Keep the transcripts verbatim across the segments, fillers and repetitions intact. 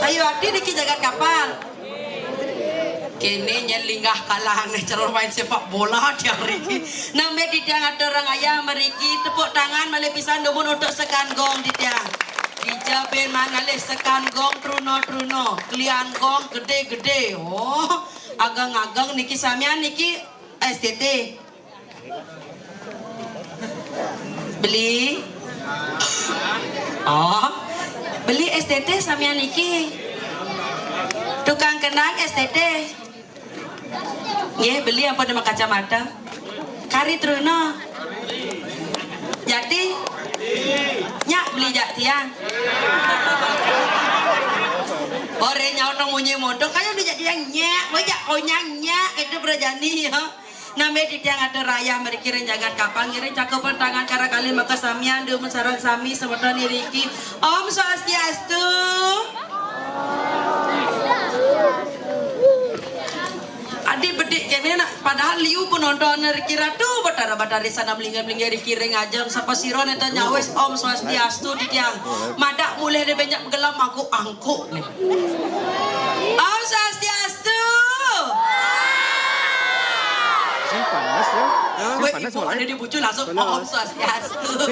Ayo ati niki jagat kapal. Kene nyen linggah kalah neh calon main sepak bola tiang riki. Nambet titiang atur rayah mriki, tepuk tangan malih pisan dumun untuk sekan gong titiang. Dija ben maan ngalih sekan gong truna-truna, klian gong gede-gede. Oh, ageng-ageng niki samian niki S T T. Beli? Oh, beli S T T samian niki. Tukang kendang S T T. Nggih, beli ampun makacamata. Kari truna. Jati? Nyak beli jak tiang. Ore nyaut nang munyi montok, kaya beli jak tiang nyak, beli jak konyang nyak, itu berjani ya. Nambet titiang atur rayah mriki ring jagat kapal, ngiring cakupan tangan kara kalih makasamian dumun sareng sami semeton iriki. Om Swastiastu. Adi bedik kene nak, padahal liu penonton riki Ratu Batara Batari sana melingga-melingga riki ring ajeng, sapa sira neta nyawis Om Swastiastu titiang. Madak mulih deh banyak gelam angkuk-angkuk nih. Om Swastiastu. Sing panas ya. Weh, panas ibu malah. Ada di bucu langsung Om Swastiastu.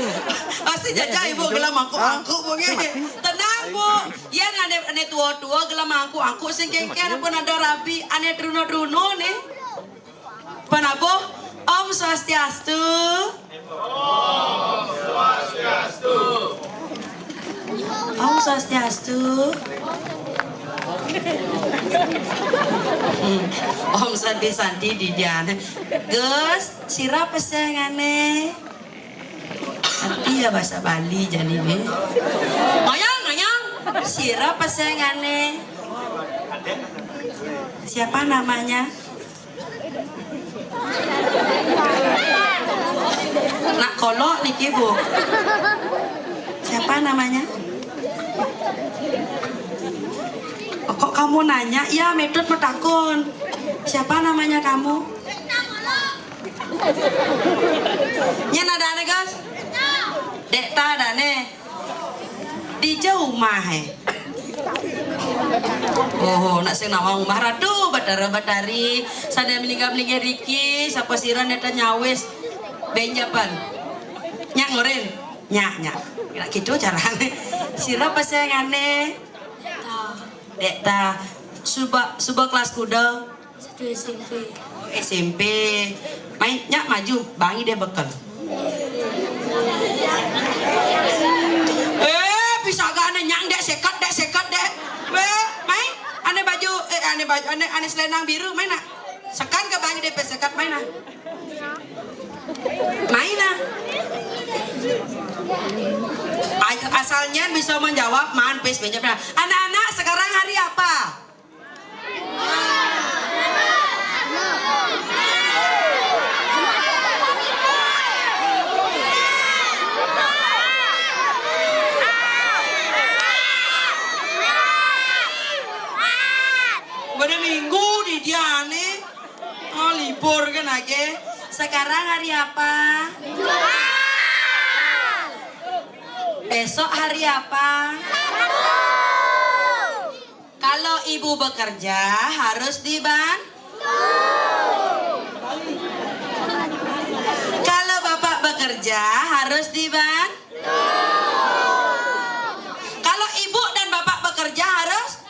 Pasti jaja ibu gelam angkuk-angkuk, Bu, nggih. Tenang, Bu. Yen ane, ane tua-tua gelam angkuk-angkuk sing kengken pun ada rabi, ane truna-truna nih. Penabuh, Om Swastiastu. Om Swastiastu. Hmm. Om Santi Santi di diane. Gus, sira pesengane. Tapi ya bahasa Bali jani be. Ngayang, ngayang. Sira pesengane. Siapa namanya? Nak kolok niki, Bu. Siapa namanya? Oh, kok kamu nanya? Ya, Metut metakun. Siapa namanya kamu? Nyen adane, Gus? Dek ta adane. Dija umahe? Oh, nak sing nawang umah Ratu Batara Batari, sane melingga-melingga riki, sapa sira neta nyawis benjapan. Nyak ngorin, nyak, nyak. Nak gitu carane. Sira pesengane? Dek ta. Suba, suba kelas kuda? Satu S M P. Oh, S M P. Mai, nyak maju, bangi deh bekel. Eh, pisagane nyak dek seket, dek seket, dek. Weh, mai, ane baju, eh, ane baju, ane, ane selendang biru, mai nak. Sekan ke bangi deh seket, mai nak. Mai nak. Ay-, asalnya bisa menjawab, man, pes, banyak, nah. Anak-anak, sekarang hari apa? Pada minggu di dia nih. Oh, libur kan ake. Sekarang hari apa? Besok hari apa? Kalau ibu bekerja harus dibantu. Kalau bapak bekerja harus dibantu. Kalau ibu dan bapak bekerja harus.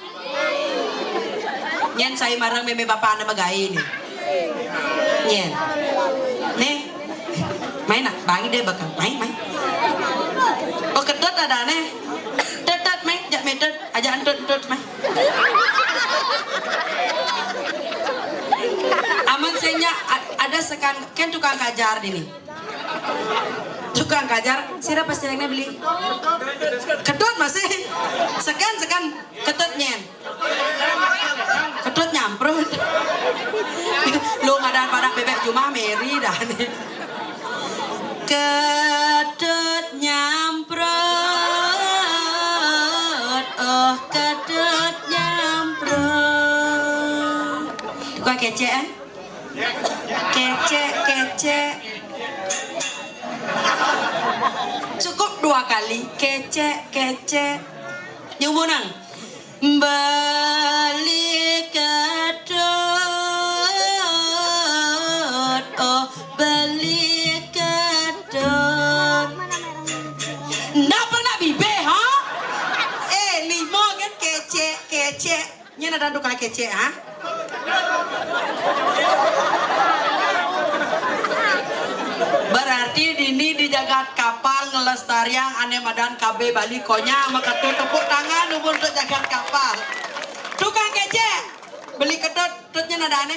Nyen sai marang meme bapak anak magae ni. Nyen. Nih. Mai nak, bangi deh bakal. Mai, mai. Oh, ketut ada nih. Tetut mai, jak metut, aja entut-entut mai. Aman senya a-, ada sekan, kan tukang kajar di nih. Tukang kajar, sira pasti yang beli. Ketut masih. Sekan, sekan, ketut nyen. Ketut nyamprut. Lu ngadaan padak bebek jumah Mary dah nih. Ketut nyamprut, oh ketut nyamprut. Tukang kecek, eh? Kecek, kecek. Cukup dua kali. Kecek, kecek. Nyumunang. Beli Ketut, oh, Beli Ketut. Ndak pernah bibih, ha? Eh, limo kan kecek, kecek. Nyen ada tukang kecek, ha? Berarti dini di jagat kapal ngelestariang ane madan K B Bali konyang, makatut tepuk tangan dulu untuk jagat kapal. Tukang kecek, Beli Ketut, tutnya nada ane.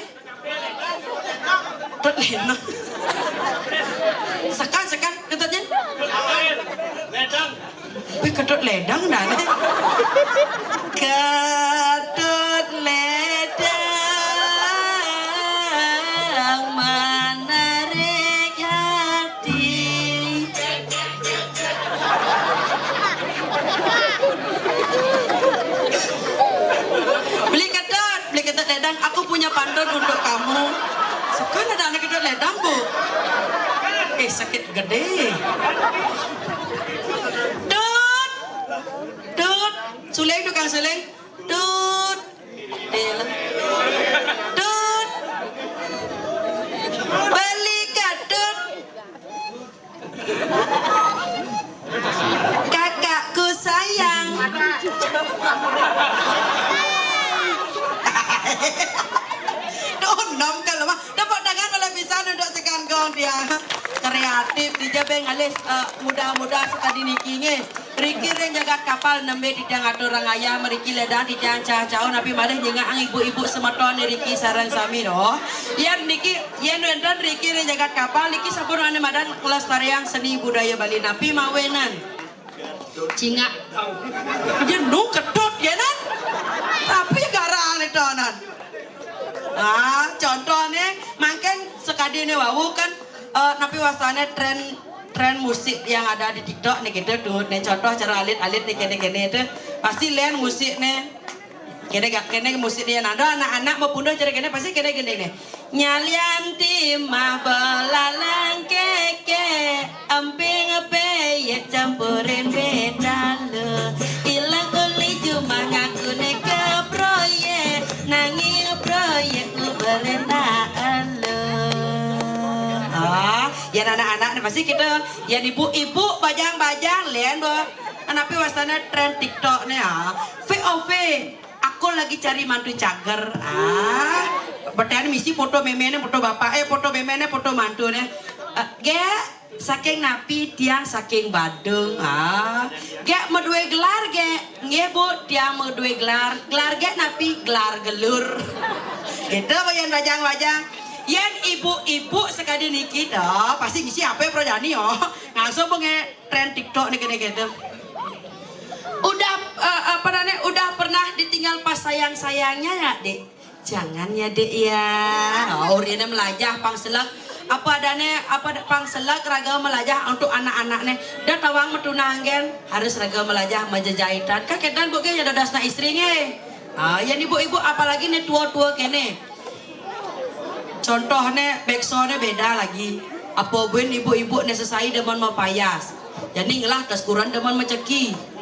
Tut lena. Sekan, sekan, ketutnya. Wih, Ketut Ledang dah ane. Ketut Ledang menarik hati. Beli Ketut, Beli Ketut Ledang, aku punya pantun untuk kamu. Sekan ada ane Ketut Ledang, Bu. Eh, sakit gede. Tut, tut, suling, tukang suling. Tut. Tut. Beli Ketut. Kakakku sayang. Tuh, nom kalau mah. Tepuk tangan kalau bisa untuk sekan gong dia. Kreatif, dia be ngalih, eh, muda-muda sekadi niki nggih. Riki ring jagat kapal nembe titiang atur rangayam, riki ledang titiang cah-cahon, napi malih nyingaang ibu-ibu semeton riki sareng sami doh. Yen niki, yen wenten riki ring jagat kapal niki sampun ane madan nglestariang seni budaya Bali, napi mawinan? Cingak. Yen nu Ketut yen nan. Tapi garang itonan. Ah, contohne mangkin sekadine wau kan, eh, napi wastane tren, tren musik yang ada di TikTok nih gitu tuh. Nih contoh cara alit-alit nih kene-kene itu. Pasti len musikne. Kene gak kene musik dia nado anak-anak mau punduh cara kene pasti kene gini nih. Nyalian timah belalang keke, emping peyek campurin bedale. Ilang uli jumah ngakune ke proyek, nanging proyek uberenda elo. Ah, ya anak-anak nih pasti kita, ya ibu-ibu bajang-bajang len bo. Anapi wastane tren TikTok nih ah. V O V. Aku lagi cari mantu cager. Ah, beten misi foto memene, foto bapak, eh, foto memene, foto mantune. Eh, Gek, saking napi tiang saking Badung. Ah, Gek madue gelar, Gek. Nggih, Bu, tiang madue gelar. Gelar Gek napi? Gelar gelur. Gitu, Bu, yen bajang-bajang. Yen ibu-ibu sekadi niki, dah, pasti ngisi apa, Pro Jani, oh. Langsung, Bu, nge-, tren TikTok nih kene gitu. Udah, eh, apa namanya, udah pernah ditinggal pas sayang-sayangnya ya, Dek? Jangan ya, Dek, ya. Oh, rene melajah pang selek. Apa adane, apa da-, pang selek raga melajah untuk anak-anakne. Dah tawang metunangen, harus raga melajah majejaitan. Kakedan Bu ge ya dadasna istri nge. Ah, ya ibu-ibu apalagi ne tua-tua kene. Contohne, beksone beda lagi. Apa buin ibu-ibu ne sesai demen mapayas. Jadi ngelah tas kuran demen maceki.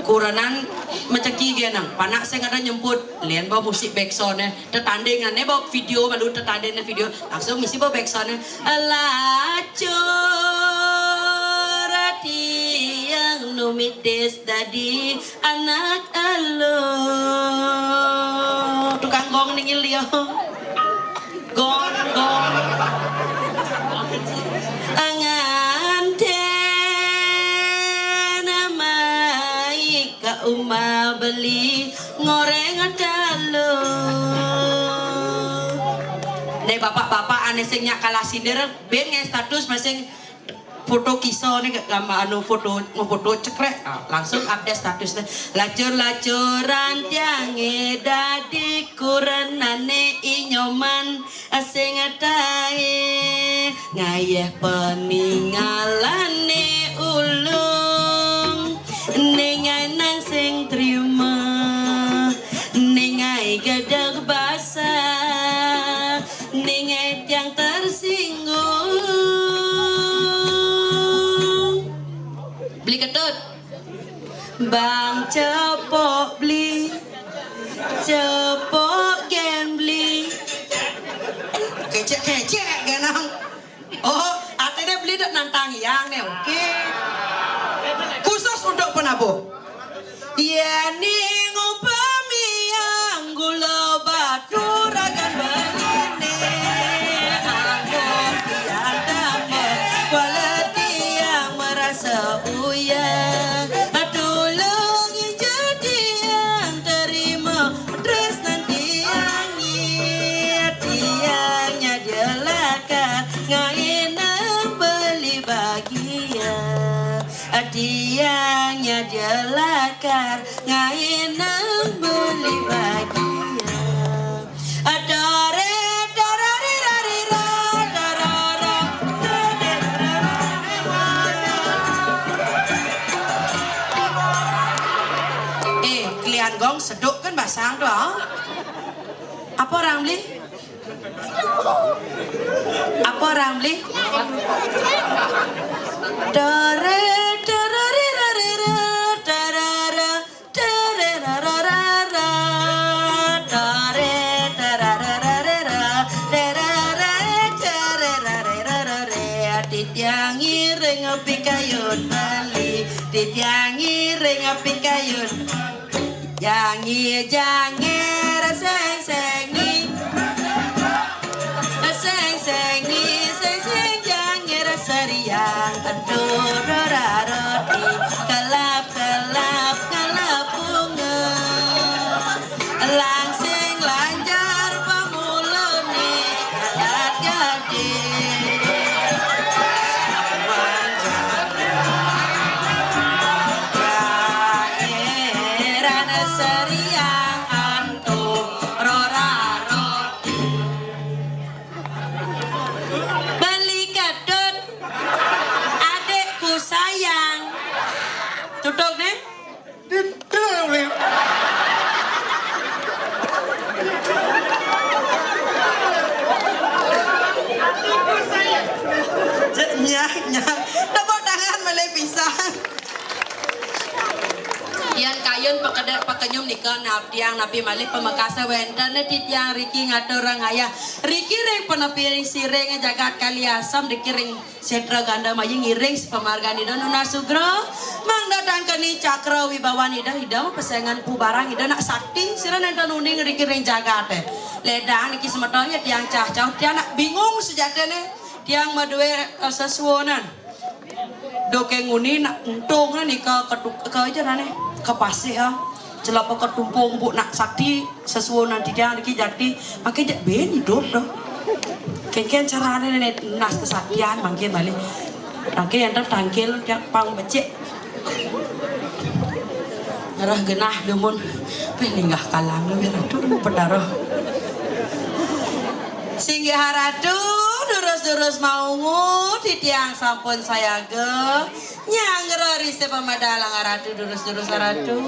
Kuranan maceki genang. Panak sing ada nyemput. Lian bawa musik beksone. Tetandingan ne bawa video malu tetanding ne video. Langsung misi bawa beksone. Lacur tiang numitis dadi anak elo. Tukang gong ningil dia. Gong, gong. Anganten mai ka umah beli ngoreng talo. Nih bapak-bapak ane sing nyak kalah sindir, ben nge status masing foto kisah nih gambar anu foto mau foto cekrek. Ah, langsung update status nih. Lacur-lacuran tiange dadi kurenane inyoman asing atae ngayeh peningalane ulung ningai nang sing trima ningai gedeg basa ningai tiang tersinggung. Beli ketut. Bang cepok beli Ning upamiang gula batu ragan beliné, anggon tiang damel kuala tiang marasa uyah. Tulung inja tiang tarima tresnan tiang, tiang nyadia lakar ngaénang beli bagian. Tiang nyadia lakar ngaénang beli bagian. Adare, darare, rarira, darara, Eh, kelian gong seduk kan basang tu, ah? Apa orang beli? Apa orang beli? Dore, dorore, rarere, darara, dore, rararara, dore, dararararara, derere, dere, rarerarare. Titiang ngiring pikayun beli, titiang ngiring pikayun. Jangi jangir seng sengi, seng sengi, seng seng jangir seriang, endur roti, kelap kelap kelap bunga, langsing lanjar pamulane adat gade. Pangeran seriang antuk rora roti. Beli kedut, adikku sayang. Tutuk nih. Duduk, Lip. Nyah, nyah. Tepuk tangan malih pisan. Yan kayun pakeda pakenyum nika nab tiang napi malih pamekasa wénten titiang riki ngatur rangaya. Riki ring panepi ring siring jagat Kaliasem, riki ring sétra Gandamaya ngiring sapamargan Ida nunas sugra. Mangda tangkeni cakra wibawan Ida, Ida pesengan pubarang Ida nak sakti, sira nénten uning riki ring jagaté. Ledang niki semeton ya tiang cah-cah, tiang nak bingung sujatiné. Tiang madué, eh, sesuunan. Duké nguni nak entung nika ke, ke aja nane, ke pasih, ha. Celapa ketumpung bu nak sakti sesuunan titiang niki jati, maké jak ben idup doh. Kénkén carané né nas kesaktian mangkin malih. Maké yang tangkil tiap pang becik. Ngerah genah dumun. Pih linggah kalang luwih Ratu Petara. Singgih Ratu, durus-durus maungu titiang sampun sayaga. Nyanggra risa pamadalang Ratu, durus-durus Ratu.